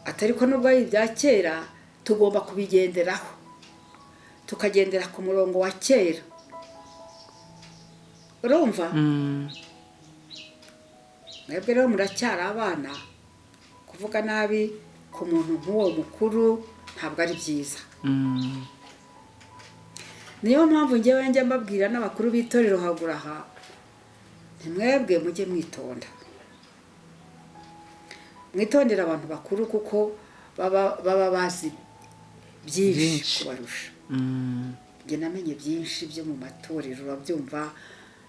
Atari ko nubwo ari ibya kera tugomba kubigenderaho, tukagendera ku murongo wa kera. Urumva? Mwebwe rero muracyari abana, kuvuga nabi ku muntu nk'uwo mukuru ntabwo ari byiza. Niyo mpamvu njyewe njya mbabwira n'abakuru b'itorero hagura aha, ntimwebwe mujye mwitonda, mwitondera abantu bakuru kuko baba bazi byinshi Byinshi. kubarusha. Njye namenye byinshi byo mu matorero, urabyumva,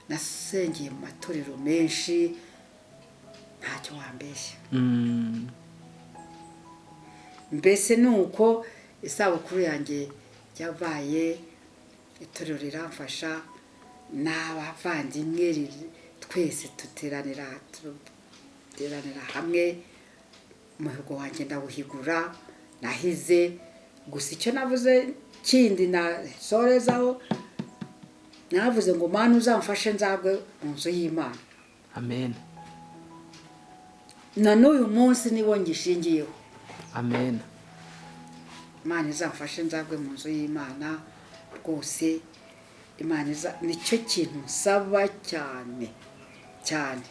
nasengeye mu matorero menshi, ntacyo wambeshya. Mbese ni uko isabukuru yanjye yabaye, itorero riramfasha n'abavandimwe, twese duteranira hamwe. Umuhigo wanjye ndawuhigura, nahize. Gusa icyo navuze kindi nasorezaho, navuze ngo Mana uzamfashe nzagwe mu nzu y'Imana. Amen. Na n'uyu munsi niwo ngishingiyeho. Amen. Imana izamfashe nzagwe mu nzu y'Imana rwose. Imana iza, nicyo kintu nsaba cyane cyane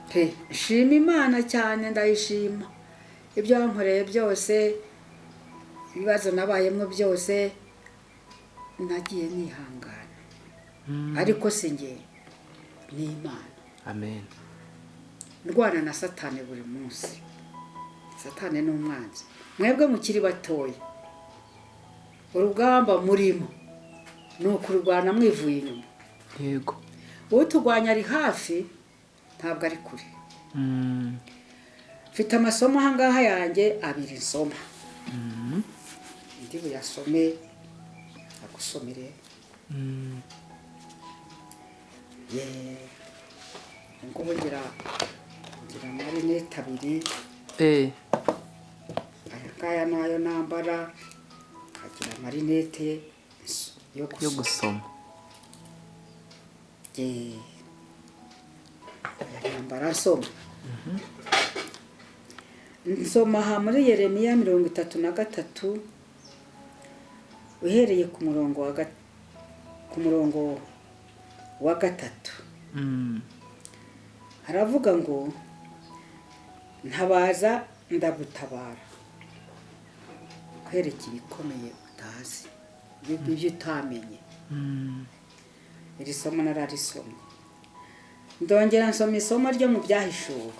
pe. Nshima Imana cyane, ndayishima ibyo wankoreye byose, ibibazo nabayemo byose nagiye nihangana, ariko si njye, ni Imana. Amen. Ndwana na Satani buri munsi. Satani ni umwanzi. Mwebwe mukiri batoya, urugamba murimo ni ukururwana mwivuye inyuma. Uturwanya ari hafi, ntabwo ari kure. Mfite amasomo ahangaha yanjye abiri nsoma, ndi buyasome agusomere. Ye, ngubu ngira amarinete abiri. Aya ngaya nayo nambara, nkagira amarinete yo yo gusoma. Gusoma. Ye, aya nambara nsoma. Nsoma aha muri Yeremiya 33, uhereye ku murongo wa 3. Haravuga ngo: "Ntabaza ndagutabara, kwereka ibikomeye utazi, ibyo utamenye." Iri somo nararisomye, ndongera nsoma isomo ryo mu Byahishuwe.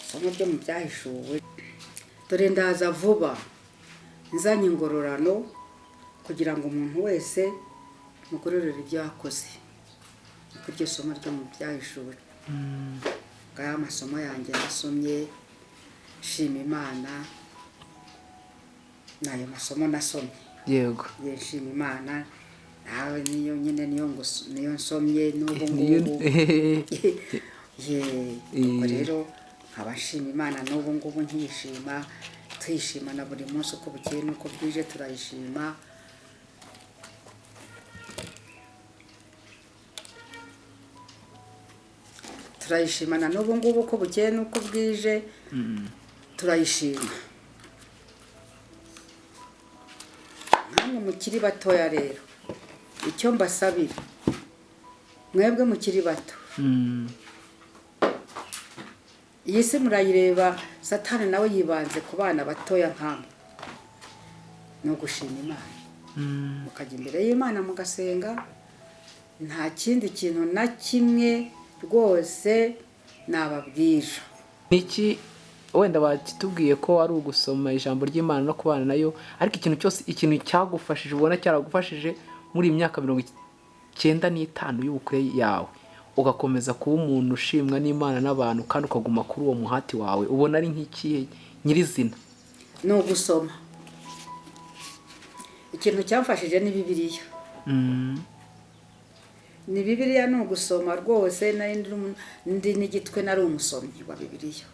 Isomo ryo mu Byahishuwe: "Dore ndaza vuba, nzanye ingororano kugira ngo umuntu wese mugororere ibyo yakoze." Niko iryo somo ryo mu Byahishuwe. Ngaya amasomo yanjye nasomye, nshima Imana. Ni ayo masomo nasomye. Ye, nshima Imana. Nawe niyo nyine, niyo nsomye n'ubu ngubu. Ye, ubwo rero nkaba nshima Imana n'ubu ngubu, nkiyishima, tuyishima na buri munsi, uko bukeye n'uko bwije turayishima. Turayishimana n'ubu ngubu, uko bukeye n'uko bwije turayishima. Nkamwe mukiri batoya rero Icyo mbasabira mwebwe mukiri bato, iyi si murayireba, Satani nawe yibanze ku bana batoya nkamwe. Ni ugushima Imana, mukajya imbere y'Imana mugasenga, nta kindi kintu na kimwe rwose nababwira. Niki wenda bakitubwiye ko ari ugusoma ijambo ry'Imana no kubana nayo, ariko ikintu cyose, ikintu cyagufashije, ubona cyaragufashije muri iyi myaka 95 y'ubukure yawe, ugakomeza kuba umuntu ushimwa n'Imana n'abantu, kandi ukaguma kuri uwo muhati wawe, ubona ari nk'ikihe nyirizina? Ni ugusoma. Ikintu cyamfashije ni Bibiliya. Ni Bibiliya, ni ugusoma rwose. Nari ndi n'igitwe, nari umusomyi wa Bibiliya.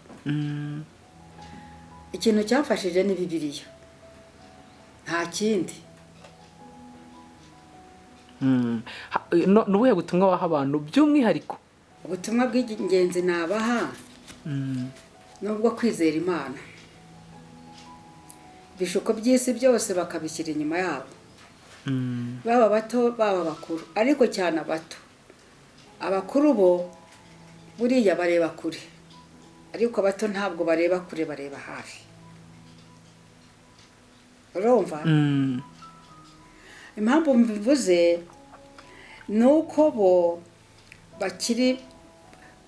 Ikintu cyamfashije ni Bibiliya, nta kindi. Ni ubuhe butumwa waha abantu by'umwihariko? Ubutumwa bw'ingenzi nabaha ni ubwo kwizera Imana, ibishuko by'isi byose bakabishyira inyuma yabo, baba bato baba bakuru, ariko cyane abato. Abakuru bo buriya bareba kure, ariko abato ntabwo bareba kure, bareba hafi. Urumva? Impamvu mbivuze ni uko bo bakiri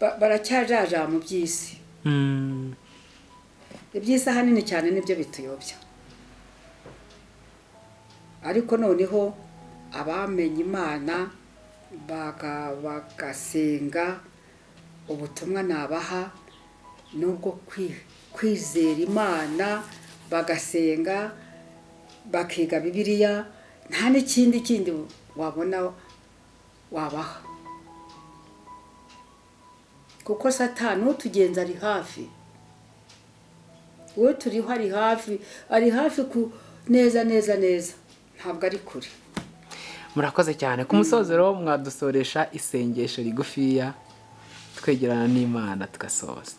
baracyajaja mu by'isi. Iby'isi ahanini cyane nibyo bituyobya, ariko noneho abamenye Imana bagasenga, ubutumwa nabaha nubwo kwizera Imana, bagasenga, bakiga Bibiliya, nta n'ikindi kindi wabona wabaha, kuko Satani utugenza ari hafi, uwo turiho ari hafi, ari hafi ku neza neza neza, ntabwo ari kure. Murakoze cyane. Ku musozo rero mwadusoresha isengesho rigufiya, twegerana n'Imana tugasoza.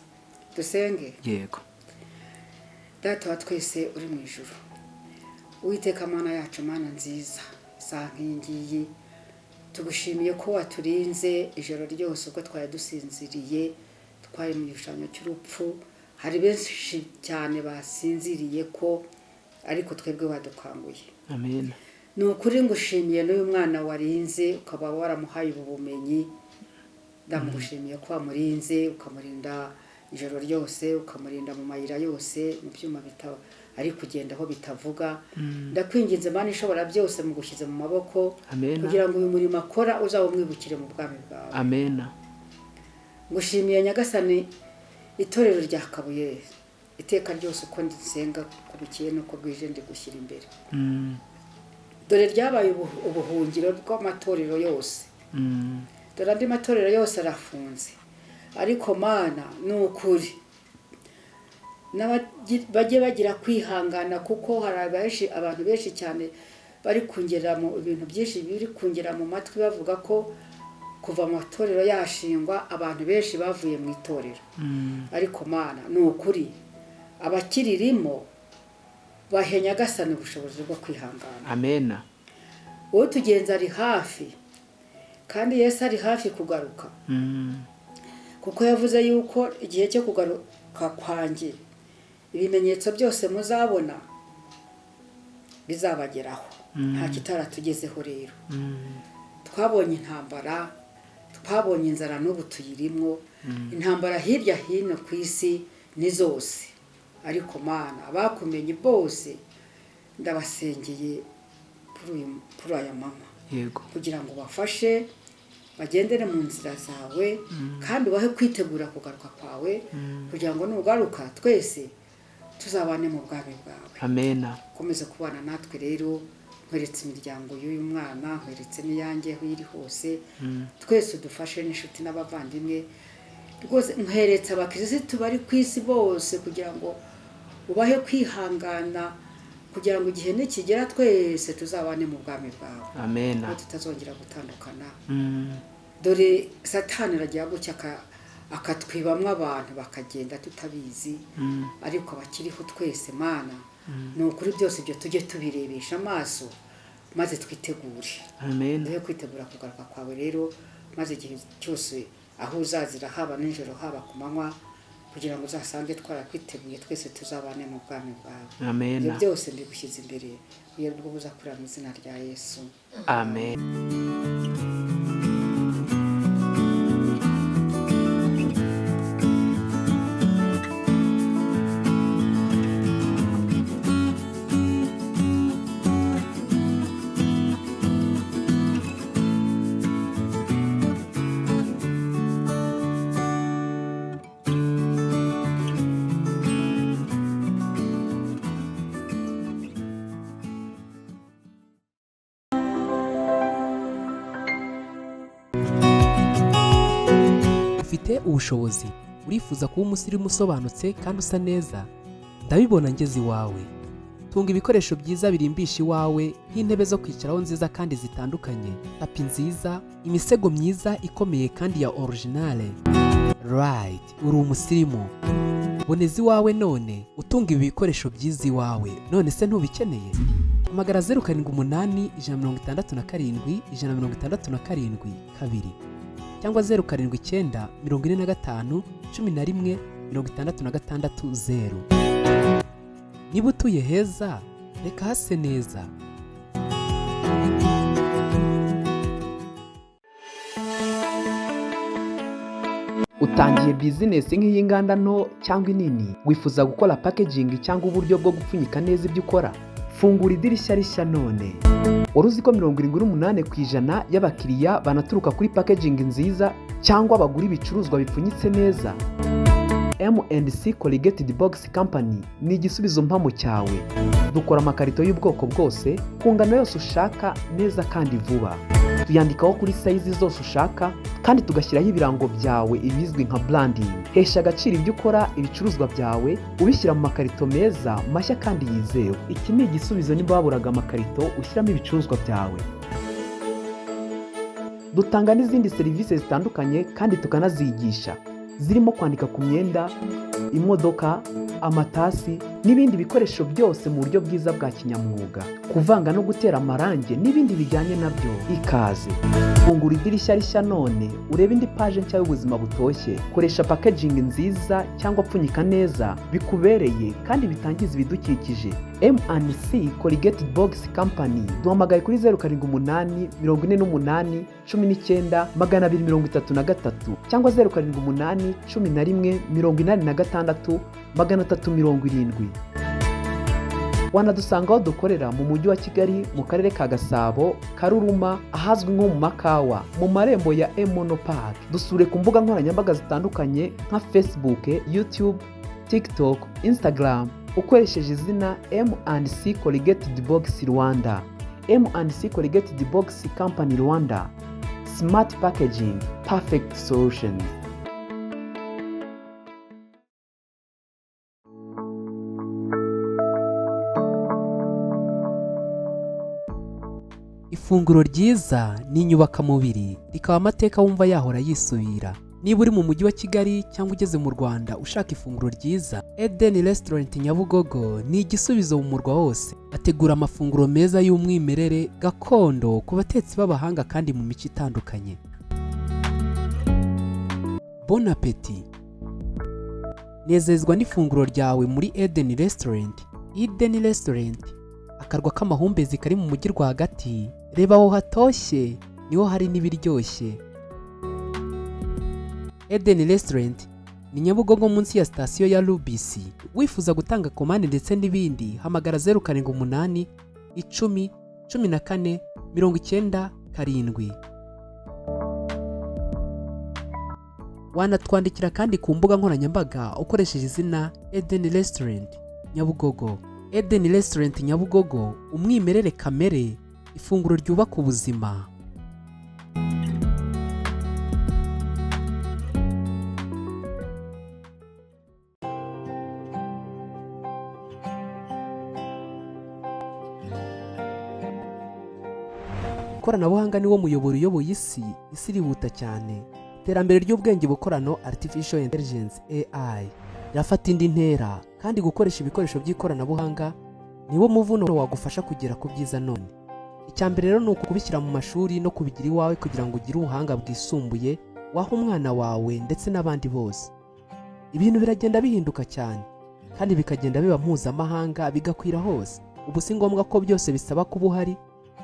Dusenge. Yego. Data wa twese uri mu ijuru, Uwiteka Mana yacu, Mana nziza, isaha nk'iyi ngiyi tugushimiye ko waturinze ijoro ryose ubwo twari dusinziriye, twari mu gishushanyo cy'urupfu. Hari benshi cyane basinziriye ko, ariko twebwe wadukanguye. Amen. Ni ukuri ngushimiye n'uyu mwana warinze, ukaba waramuhaye ubu bumenyi. Ndamugushimiye ko wamurinze, ukamurinda ijoro ryose, ukamurinda mu mayira yose, mu byuma ari kugenda aho bitavuga. Ndakwinginze Mana ishobora byose, mugushyize mu maboko, Amen. kugira ngo uyu murimo akora uzawumwibukire mu bwami bwawe. Amen. Ngushimiye Nyagasani itorero rya Kabuye, iteka ryose uko nsenga uko bukeye n'uko bwije ndigushyira imbere. Dore ryabaye ubuhungiro bw'amatorero yose. Dore andi matorero yose arafunze, ariko Mana ni ukuri bajye bagira kwihangana, kuko hari abantu benshi cyane bari kungera mu bintu byinshi biri kungera mu matwi, bavuga ko kuva amatorero yashingwa abantu benshi bavuye mu itorero. Ariko Mana ni ukuri abakiririmo bahe Nyagasani ubushobozi bwo kwihangana. Amen. Uwo tugenza ari hafi, kandi Yesu ari hafi kugaruka. Kuko yavuze yuko igihe cyo kugaruka kwanjye ibimenyetso byose muzabona bizabageraho. Nta kitaratugezeho rero. Twabonye intambara, twabonye inzara, n'ubu tuyirimo. Intambara hirya hino ku isi ni zose, ariko Mana abakumenye bose ndabasengeye kuri aya mama. Yego. Kugira ngo bafashe bagendere mu nzira zawe, kandi ubahe kwitegura kugaruka kwawe, kugira ngo nugaruka twese tuzabane mu bwami bwawe. Amen. Komeza kubana natwe rero, nkweretse imiryango y'uyu mwana, nkweretse n'iyanjye aho iri hose, twese udufashe n'inshuti n'abavandimwe rwose. Nkweretse abakirisitu bari ku isi bose, kugira ngo ubahe kwihangana, kugira ngo igihe nikigera twese tuzabane mu bwami bwawe. Amen. Tutazongera gutandukana. Dore Satani aragira gutya akatwibamwo abantu bakagenda tutabizi, ariko abakiriho twese Mana ni ukuri byose ibyo tujye tubirebesha amaso, Maze twitegure. Amen. Duhe kwitegura kugaruka kwawe rero, maze igihe cyose aho uzazira, haba nijoro haba ku manywa, kugira ngo uzasange twarakwiteguye, twese tuzabane mu bwami bwawe. Amen. Ibyo byose mbigushyize imbere iyo bwo buzakurira mu izina rya Yesu. Amen. Ufite ubushobozi, urifuza kuba umusirimu usobanutse kandi usa neza? Ndabibona ngeze iwawe. Tunga ibikoresho byiza birimbisha iwawe, nk'intebe zo kwicaraho nziza kandi zitandukanye, tapi nziza, imisego myiza ikomeye kandi ya originale. Right, uri umusirimu. Boneza iwawe none, utunga ibi bikoresho byiza iwawe. None se ntubikeneye? Hamagara 0781671672 cyangwa 0794511660. Niba utuye heza, reka hase neza. Utangiye bizinesi nk'iy'inganda nto cyangwa inini, wifuza gukora packaging cyangwa uburyo bwo gupfunyika neza ibyo ukora? Fungura idirishya rishya none. Wari uzi ko 78% y'abakiriya banaturuka kuri packaging nziza cyangwa bagura ibicuruzwa bipfunyitse neza? M&C Corrugated Box Company ni igisubizo mpamo cyawe. Dukora amakarito y'ubwoko bwose, ku ngano yose ushaka, neza kandi vuba. Tuyandikaho kuri size zose ushaka kandi tugashyiraho ibirango byawe, ibizwi nka branding. Hesha agaciro ibyo ukora, ibicuruzwa byawe, ubishyira mu makarito meza, mashya kandi yizewe. Iki ni igisubizo niba waburaga amakarito ushyiramo ibicuruzwa byawe. Dutanga n'izindi serivisi zitandukanye kandi tukanazigisha, zirimo kwandika ku myenda, imodoka, amatasi n'ibindi bikoresho byose mu buryo bwiza bwa kinyamwuga, kuvanga no gutera amarangi n'ibindi bijyanye nabyo. Ikaze, fungura idirishya rishya none, urebe indi paje nshya y'ubuzima butoshye. Koresha packaging nziza cyangwa pfunyika neza bikubereye kandi bitangiza ibidukikije. M&C Corrugated Box Company. Duhamagaye kuri 0784819233 cyangwa 0781186370. Wanadusanga aho dukorera mu Mujyi wa Kigali, mu Karere ka Gasabo, Karuruma, ahazwi nko mu Makawa, mu marembo ya Emono Park. Dusure ku mbuga nkoranyambaga zitandukanye nka Facebook, YouTube, TikTok, Instagram, ukoresheje izina M&C Corrugated Box Rwanda. M&C Corrugated Box Company Rwanda, smart packaging, perfect solutions. Ifunguro ryiza ni inyubakamubiri, rikaba amateka wumva yahora yisubira. Niba uri mu Mujyi wa Kigali cyangwa ugeze mu Rwanda ushaka ifunguro ryiza, Eden Restaurant Nyabugogo ni igisubizo mu murwa wose. Bategura amafunguro meza y'umwimerere gakondo ku batetsi b'abahanga kandi mu mico itandukanye. Bon appétit! Nezezwa n'ifunguro ryawe muri Eden Restaurant. Eden Restaurant, akarwa k'amahumbezi kari mu mujyi rwagati. Reba aho hatoshye, niho hari n'ibiryoshye. Eden Restaurant ni Nyabugogo, munsi ya sitasiyo ya Rubisi. Wifuza gutanga komande ndetse n'ibindi, hamagara 07810149 7. Wanatwandikira kandi ku mbuga nkoranyambaga ukoresheje izina Eden Restaurant Nyabugogo. Eden Restaurant Nyabugogo, umwimerere kamere, ifunguro ryubaka ubuzima. Ikoranabuhanga niwo muyoboro uyoboye isi. Isi irihuta cyane. Iterambere ry'ubwenge bukorano, artificial intelligence, AI, rirafata indi ntera, kandi gukoresha ibikoresho by'ikoranabuhanga niwo muvuno wagufasha kugera ku byiza. None Icya mbere rero ni ukubishyira mu mashuri no kubigira iwawe kugira ngo ugire ubuhanga bwisumbuye waha umwana wawe ndetse n'abandi bose. Ibintu biragenda bihinduka cyane kandi bikagenda biba mpuzamahanga, bigakwira hose. Ubu si ngombwa ko byose bisaba kuba uhari,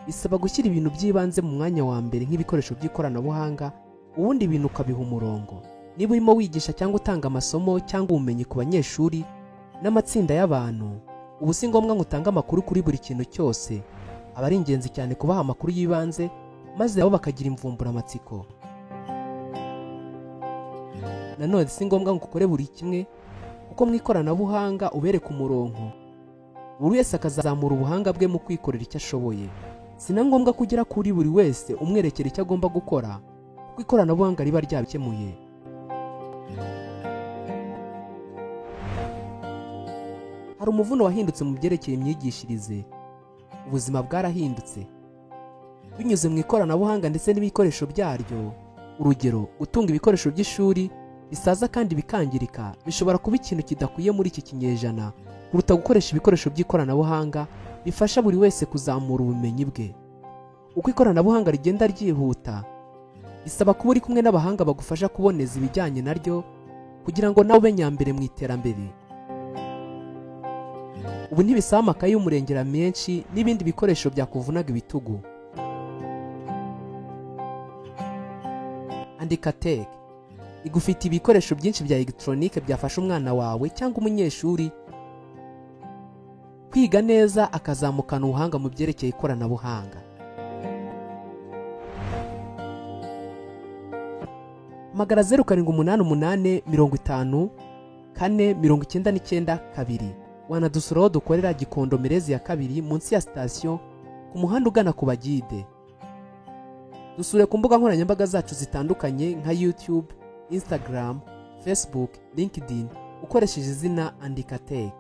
bisaba gushyira ibintu by'ibanze mu mwanya wa mbere nk'ibikoresho by'ikoranabuhanga, ubundi ibintu ukabiha umurongo. Niba urimo wigisha cyangwa utanga amasomo cyangwa ubumenyi ku banyeshuri n'amatsinda y'abantu, ubu si ngombwa ngo utange amakuru kuri buri kintu cyose. Aba ari ingenzi cyane kubaha amakuru y'ibanze, maze nabo bakagira imvumburamatsiko. Nanone si ngombwa ngo ukore buri kimwe, kuko mu ikoranabuhanga ubereka umurongo, buri wese akazamura ubuhanga bwe mu kwikorera icyo ashoboye. Si na ngombwa ko ugera kuri buri wese umwerekera icyo agomba gukora, kuko ikoranabuhanga riba ryabikemuye. Hari umuvuno wahindutse mu byerekeye imyigishirize. Ubuzima bwarahindutse binyuze mu ikoranabuhanga ndetse n'ibikoresho byaryo. Urugero, gutunga ibikoresho by'ishuri bisaza kandi bikangirika bishobora kuba ikintu kidakwiye muri iki kinyejana kuruta gukoresha ibikoresho by'ikoranabuhanga bifasha buri wese kuzamura ubumenyi bwe. Uko ikoranabuhanga rigenda ryihuta, bisaba kuba uri kumwe n'abahanga bagufasha kuboneza ibijyanye naryo kugira ngo nawe ube nyambere mu iterambere. Ubu ntibisaba amakaye y'umurengera menshi n'ibindi bikoresho byakuvunaga ibitugu. Andika Tech igufitiye ibikoresho byinshi bya elegitoronike byafasha umwana wawe cyangwa umunyeshuri kwiga neza, akazamukana ubuhanga mu byerekeye ikoranabuhanga. Hamagara 0788 504 992. Wanadusura aho dukorera Gikondo, Merezi ya kabiri, munsi ya sitasiyo, ku muhanda ugana ku Bagide. Dusure ku mbuga nkoranyambaga zacu zitandukanye nka YouTube, Instagram, Facebook, LinkedIn ukoresheje izina Andika Tech.